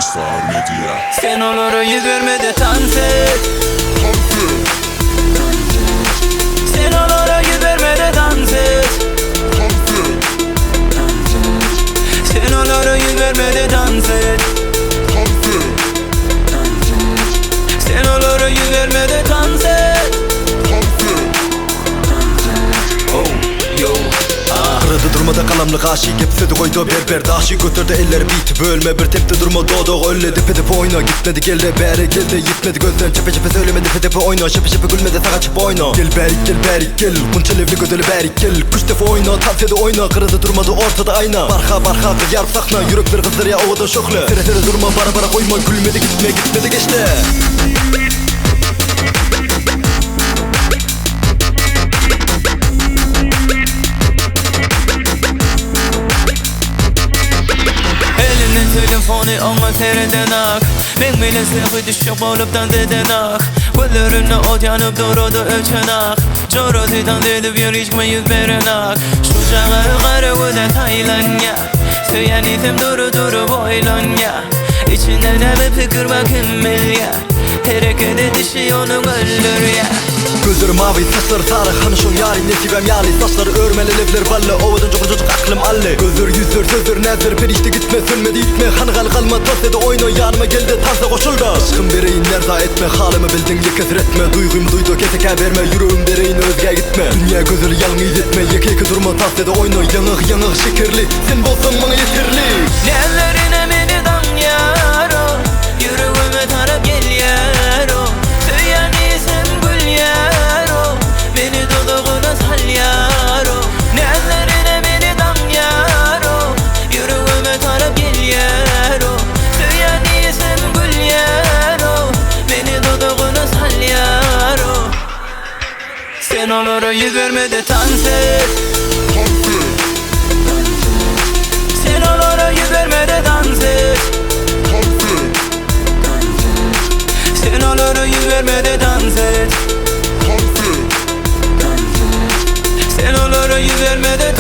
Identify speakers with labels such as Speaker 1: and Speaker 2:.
Speaker 1: Star Media.
Speaker 2: Sen olara yüz verme de dans et. Sen olara yüz verme de dans et. Sen olara yüz verme de dans et. Sen olara yüz verme de dans et.
Speaker 3: Oh, yo, ah. Kırıldı durmada kalamlı kaşı Gep sözü koydu berber daşı Götürdü eller beat bölme bir tepti durma dodo Öyle depe depe oyna. Gitmedi gel de beri gel de Yitmedi gözden. Çepe çepe söyleme depe depe oyna. Şepe şepe gülmedi sağa çıp oyna. Gel berik gel berik gel. Kunça levli gözeli berik gel. Kuş defa oyna tavsiyede oyna. Kırıldı durmadı ortada ayna. Barha barha kız yarıp sakla Yürekleri kızdır ya ovadan şokla Sere sere durma bara bara koyma. Gülmedi gitme gitmedi geçti
Speaker 2: Telefonu ona sereden ak. Men bile sehi düşüp olup dans eden ak. Gözlerine ot yanıp durdu öçen ak. Çorosidan edip yarışma yüz veren ak. Şu çağı kara göze taylan ya. Söyän isem duru duru boylan ya. İçinde ne bir fikir bakın bil ya. Hereket edişi onu öldür ya.
Speaker 3: Gözleri mavi saçları sarı Hani şoň ýary nesibem ýaly Saçları örmeli lebler bally Owadan çok çocuk aklım allı. Gözler yüzler sözler näzler Perişte gitme sönmedi itme. Hani gal kalma dans ede oyna Yanıma gel de tansa koşul da. Aşkım bereyin nerda etme Halymy bildin ýeke etme. Duygum duydu keseke berme Yüreğim bereyin özge gitme. Dünya gözeli ýalňyz etme Ýeke ýeke durma dans ede oyna. Ýaňyk ýaňyk şekerli Sen bolsaň maňa yeterli.
Speaker 2: Nellerine beni damyar o Yüreğime tarap gelýär o Söýän isem gülýär o Beni dudağına salýar o Nellerine beni damyar o Yüreğime tarap gelýär o Söýän isem gülýär o Beni dudağına salýar o Sen olara yüz verme de dans et. Sen olara yüz verme de dans et. Sen olara yüz verme de dans et. Sen olara yüz verme de.